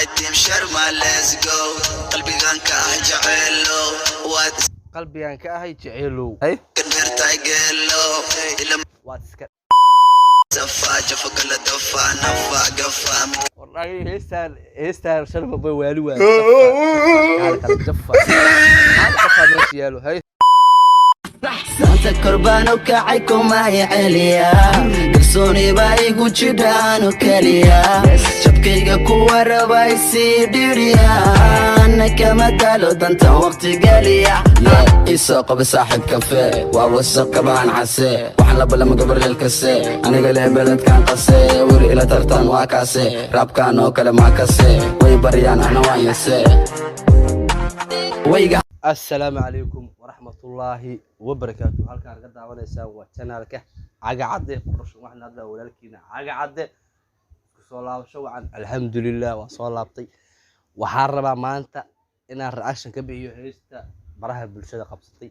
My team Sharma, let's go. Qalbigan ka ah jeceelo, waad Qalbigaan ka ahay jeceelow, hay. iska dheertahay geelo ila. Waad iska Safa jafo kala dafa nafa gafa. Wallaahi heestaan Sharma Boy waali waay. Kaala kala jafa, hal qofaa meesha yaalo, hay. Maanta korbaano kacay kumay celiya, kalsooni baa igu jidhaano keliya, jabkayga kuwa raba isii dhiriya, ana kama daalo dantan waqti geliya. Isoo qaba saaxiib kafe, waa wasaq kabaan case, waxaan la balama gabar kase, aniga leh beledkan qase, weri ila tartan waa kaase, raabkan oo kale maa kase, way baryaan ana waan yase wayga. Assalaamu calaykum waraxmatullaahi wabarakaatu. Halkaan ka daawanaysaan waa channelka Cagacadde Production. Waxaan hadlaa walaalkiina Cagacadde. Isku soo laabasho wacan. Alxamdulilah, waa soo laabtay. Waxaan rabaa maanta inaan reaction ka bixiyo heesta baraha bulshada qabsatay,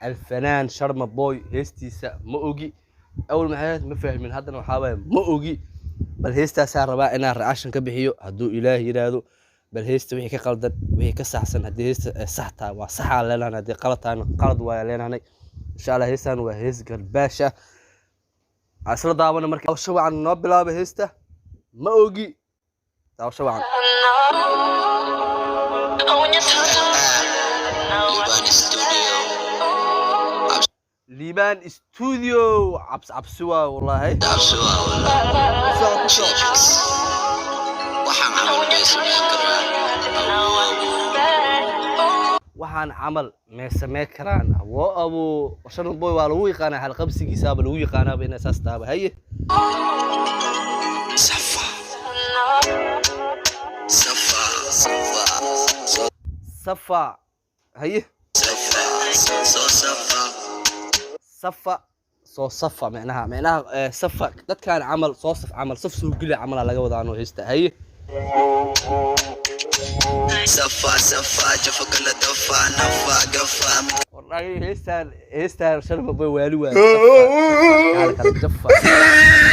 Alfanaan Sharma Boy, heestiisa "Ma Ogi". Awal maxay ahayd? Ma fahmin. Haddana waxaa waaye "Ma Ogi". Bal heestaasaan rabaa inaan reaction ka bixiyo hadduu Ilaah yiraahdo. Bal heesta wixii ka qaldan, wixii ka saxsan, haddii heesta ay sax tahay waa saxaa leenahay, haddii qalad tahayna qalad waaya leenahay. Insha Allah heestan waa hees garbaash ah. Aan isla daawano marka. Daawasho wacan. Noo bilaaba heesta "Ma Ogi". Daawasho wacan. Liban Studio. Liibaan Studio. Cabsi cabsi waa wallaahi. Cabsi waa wallah. Ku soco, ku soco. Waxaan camal bay samayn karaa awow awow. Waxaan camal mee samee karaan awoo aboo. Sharma Boy waa lagu yaqaanaa, halqabsigiisaaba lagu yaqaanaaba inay saas tahaba, haye. Safa safa safa soo. Safa, haye. Safa soo safa. Safa soo safa, micnaha safa dadkaan camal soo saf, camal saf soo geli camalaa laga wadaano heesta, haye. Safa safa jafo kala dafa nafa gafa. Wallaahi heestaan Sharma Boy waali waay. Safa kala jafa,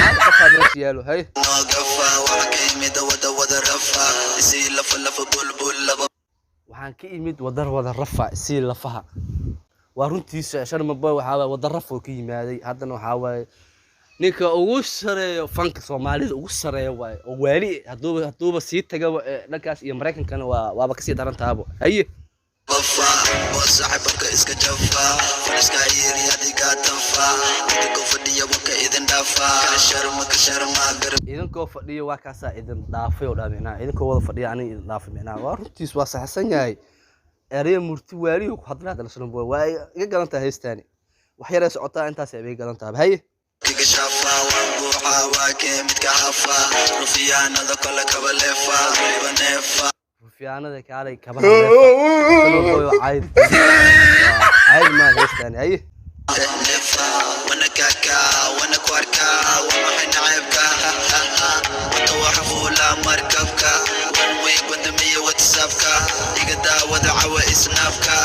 hal qofaa meesha yaalo, haye. Noo gafa waxa ka yimid wada wada rafa isii lafa lafa bulbul laba. Waxaan ka imid wadar wada rafa sii lafaha. Waa runtiisa, Sharma Boy waxaa waaye wada raf oo ka yimaaday. Haddana waxaa waaye ninka ugu sareeyo fanka Soomaalida ugu sareeyo waaye oo waali. Hadduuba sii tagaba dhankaas iyo Maraykankana waaba kasii daran tahaabo, haye. Bafa oo saaxiibka iska jafa fadhiska yiri adiga tafa, idinkoo fadhiya waka idin dhaafa, ka sharma ka sharma garab. Idinkoo fadhiyo waa kaasaa idin dhaafay oo dhaa, micnaha idinkoo wada fadhiya aniga idin dhaafay. Micnaha waa runtiis, waa saxsan yahay. Ereyo murti waaliyo ku hadlaa hadana Sharma Boy. Waa iga gadan tahay heestaani, wax yaray socotaa, intaas ay iga gadan tahay, haye. Kiga shafa waan buuxa, waa kee midka hafa rufiyaanada kale kaba leefa weliba neefa. Rufiyaanada kaalay kabaha leefa. Sharma Boy waa caadi, caadi maa heestaani, haye. Neefa wana kaka wana ku arkaa, waa maxay naceebka wata waxa fuula markabka one week wadamiya WhatsAppka iga daawada cawa Snapka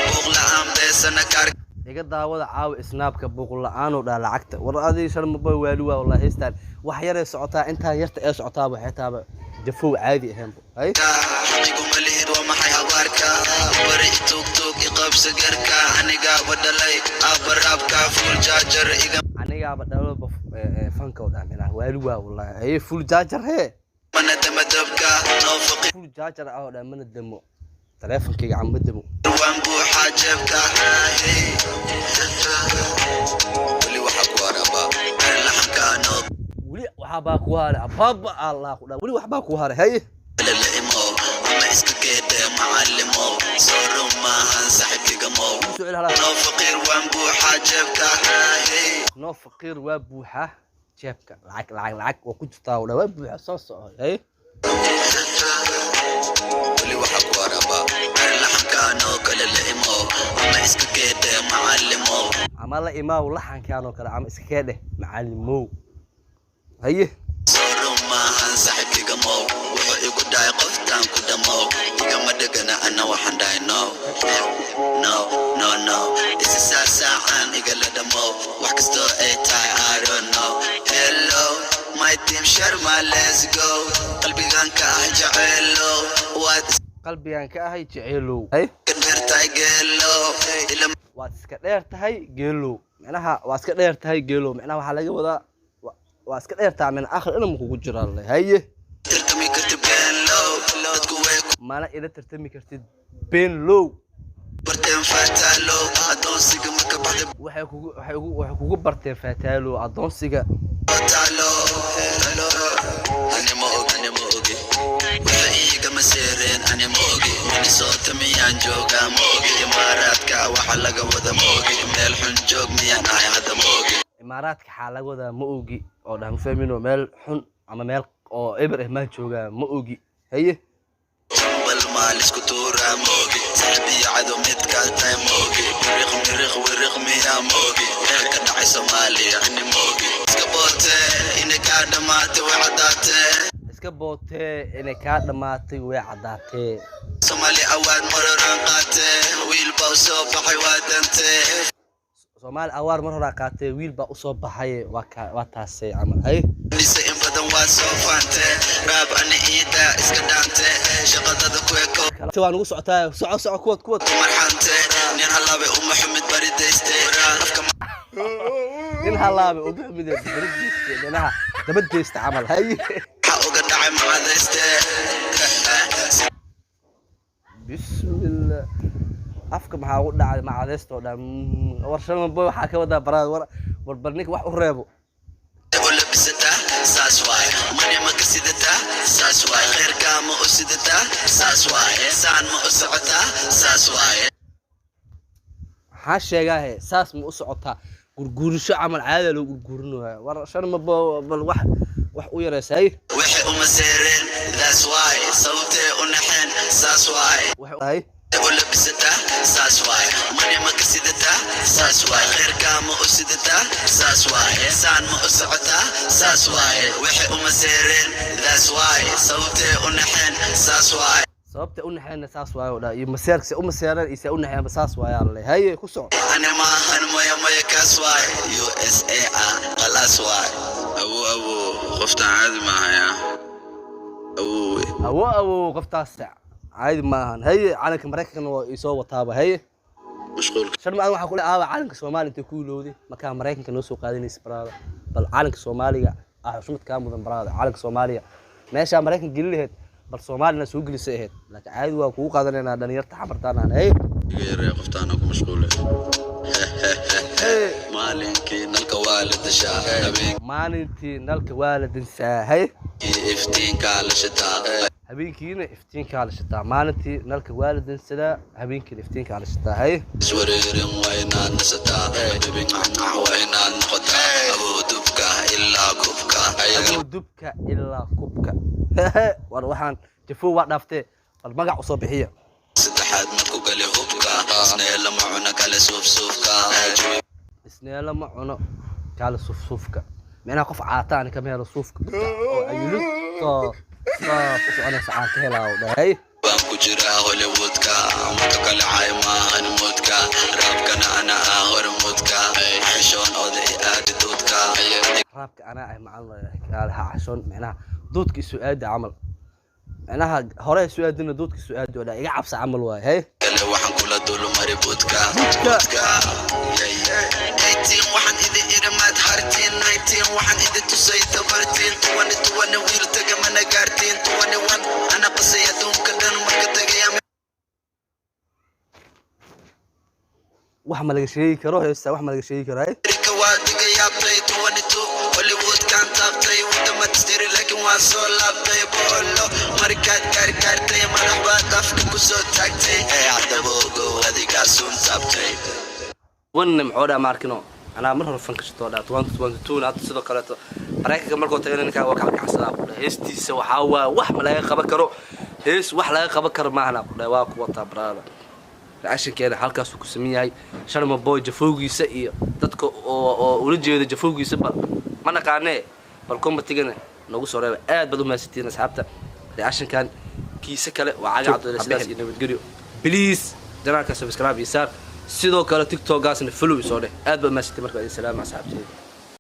buuq la'aan beesana kaar. Iga daawada caawa Snapka buuq la-aan oo dhaa lacagta. War adii Sharma Boy waali waa wallahi. Heestaan wax yaray socotaa, intaan yarta ee socotaaba waxay taaba jafow caadi ahaynbo, hay. Xaqiguma lihid, waa maxay habaarka bari tuug tuug iqabsa garka, anigaaba dhalay aabaraabka full jaajar iga. Anigaaba dhalaba fanka oo dhan, micnaha waali waa wallahi, haye. Full jaajar hee. Mana dama dabka noo faqir. Full jaajar ah oo dhan mana damo taleefonkayga, cam ma damo. Waan buuxaa jeebka, weli waxaa ku haraba laxanka noo. Weli waxaabaa ku haray abaaba Allah ku dhaa, weli waxbaa ku haray, haye. La imo ama iska keede macalimo soo run maahan saaxiibkigamo. Soo celi halaa. Noo faqiir waan buuxaa jeebka. Noo faqiir waa buuxaa jeebka, lacag lacag lacag waa ku jirtaa oo dhan, waa buuxa, soo soco, haye. Weli waxaa ku haraba laxanka noo kale la imo ama iska keede macalimo. Ama la imaaw laxankan oo kale ama iska kee dheh macalimow, haye. Soo run maahan saaxiibkigamo, wuxuu igu dhahay qoftaan ku dhamo igama dhegana, ana waxaan dhahay no no no no, isi saasaacaan igala dhamo, wax kastoo ay tahay I don't know. Hello my team Sharma, let's go. Qalbigan ka ah jeceelo. Qalbigaan ka ahay jeceylow. Hay. Dheertahay geelo ila. Waad iska dheer tahay geelow, micnaha waa iska dheer tahay geelow. Micnaha waxaa laga wadaa waa iska dheer tahay, mina akhir inama kugu jiraa le. Haye. Tartami karti beenlow, dadku way ku Mana ila tartami kartid beenlow. barteen faataalo, adoonsiga marka baxda. Waxay kugu barteen faataalo, adoonsiga. Taalo ani ma og, ani ma ogi waxa iigama seereen, ani ma ogi Minnesota miyaan joogaa, ma ogi Imaaraadka waxa laga wada, ma ogi meel xun joog miyaan ahay hadda, ma ogi. Imaaraadka xaa laga wadaa, ma ogi oo dhah mafahmino, meel xun ama meel oo eber ah maan joogaa, ma ogi. Haye. Jambal maal isku tuuraa, ma ogi saaxib iyo cadow midkaa tahay, ma ogi biriq miriq wiriq miyaa, ma ogi waxa ka dhacay Soomaaliya, ani ma ogi. Iska bootee inay kaa dhammaatay way caddaatee. Iska bootee inay kaa dhammaatay way caddaatee. Soomaali awaad maroran qaatee, wiil baa u soo baxay, waa dantee. Soomaali awaar mar horaa qaatee, wiil baa usoo baxay, waa ka waa taasay camal. Haye. Nise in badan waa soo faantee, raab ani iidaa iska dhaantee, shaqadada ku eko. Waa nagu socotaa, soco soco, kuwad kuwad. Marxante nin halaabay uma xumid baridayste afka. Nin halaabay ugu xumide daba jeeste, micnaha daba jeesta camal. Haye. Maxaa uga dhacay macadayste? Bismillah, afka maxaa ugu dhacay macadeysta oo dhan? War Sharma Boy waxaa ka wadaa baraad war war bal ninka wax u reebo. U labisataa saas waay, mani ma ka sidataa saas waay, khayrkaa ma u sidataa saas waay, saan ma u socotaa saas waay. Maxaa sheegaahe? Saas ma u socotaa, gurguurisho camal caada loo gurguurinaya. War Sharma Boy bal wax u yareysa. Haye. Waxay uma seereen, that's why, sababtee u naxeen saas waay. Wax haye. U labisataa saas waay, mani ma ka sidataa saas waay, khayrkaa ma u sidataa saas waay, saan ma u socotaa saas waay. Waxay uma seereen, that's why, sababtee u naxeen saas waay. Sababta u naxeena saas waayo oo dhan iyo maseerka se u maseereen iyo se u naxeenba saas waayaa la haye. Ku soco. Ani maahan, maya maya, kaas waay USA ah, khalaas waay. Awo awo, qoftaan caadi maahaya, awowe. Awo awo, qoftaas caadi maahan. Haye, calanka Maraykankana waa isoo wataaba. Haye. Mashquulka. Sharma, adiga waxaa kule aaba calanka Soomaaliya intay ku ilowday markaa Maraykanka noo soo qaadanaysa, baraada. Bal calanka Soomaaliga ah xushmad kaa mudan, baraada. Calanka Soomaaliya meeshaa Maraykan gelin lahayd, bal Soomaalina soo gelisay ahayd, laakiin caadi waa kugu qaadanaynaa dhalinyarta xamartaan aan. Haye. Iga yaree, qoftaana ku mashquule. Maalinkii nalka waa la dashaa, habeenkii Maalintii nalka waa la dansaa. Haye. iftiinkaa la shitaa. Habeenkiina iftiinkaa la shitaa. Maalintii nalka waa la dansadaa, habeenkiina iftiinkaa la shitaa. Haye. Iswareerin, waa inaad nasataa baby, nacnac waa inaad noqotaa, abow dubka ilaa kubka ayaga. Abow dubka ilaa kubka. War waxaan jafo waa dhaaftee, bal magac usoo bixiya. Saddexaad ma ku gali hubka, isneela ma cuna kale suufsuufka. Isneelo ma cuno kaale suufsuufka, micnaha qof caataan kama helo suufka oo ayulid soo saas u soconaysa aan ka helaa oo dhahay. Baan ku jiraa Hollywoodka, marka kale cay maahan moodka, raabkana ana ah hormuudka, xishoon oday aadi duudka. Raabka anaa ah macalin, kaale ha cashoon, micnaha duudka isu aadi camal, micnaha hore isu aadina, duudka isu aadi oo dhahay, iga cabsa camal waaye. Hey. Kale waxaan kula dulmari budka. Budka. Budka. 18 waxaan idin iri maad hartiin, 19 waxaan idin tusay tabartiin, 20 20 wiil taga mana gaartiin, 21 ana qasay adduunka dhan marka tagay. Wax ma laga sheegi karo heesta, wax ma laga sheegi karo. Hey. America waa diga yaabtay, 22 Hollywoodkan taabtay, wadamad istiri laakiin waan soo laabtay, boolo markaad gaargaartay, madax baad afka ku soo taagtay ee cadaboogo adigaa sun taabtay. Wanna muxuu dhaa maarkino anaa mar hore fanka shitoo dhaa 2022. Hadda sidoo kaleeto Maraykanka markuu tagay ninkaa waa kala kacsadaa ku dhahay. Heestiisa waxaa waa wax ma laga qaban karo, hees wax laga qaban karo maahana ku dhahay. Waa ku wataa baraada. Reactionkeena halkaasuu ku saman yahay. Sharma Boy jafowgiisa iyo dadka oo ula jeeda jafowgiisa bal ma naqaanee, bal commentigana noogu soo reeba. Aad baad u mahadsantihiin asxaabta. Reactionkan kiise kale waa Caga Cabdule, sidaas iyo nabadgelyo. Please channelka subscribe iyo saar, sidoo kale TikTokgaasna follow soo dheh. Aad baad mahadsantihiin. Marka idin salaama asxaabteeda.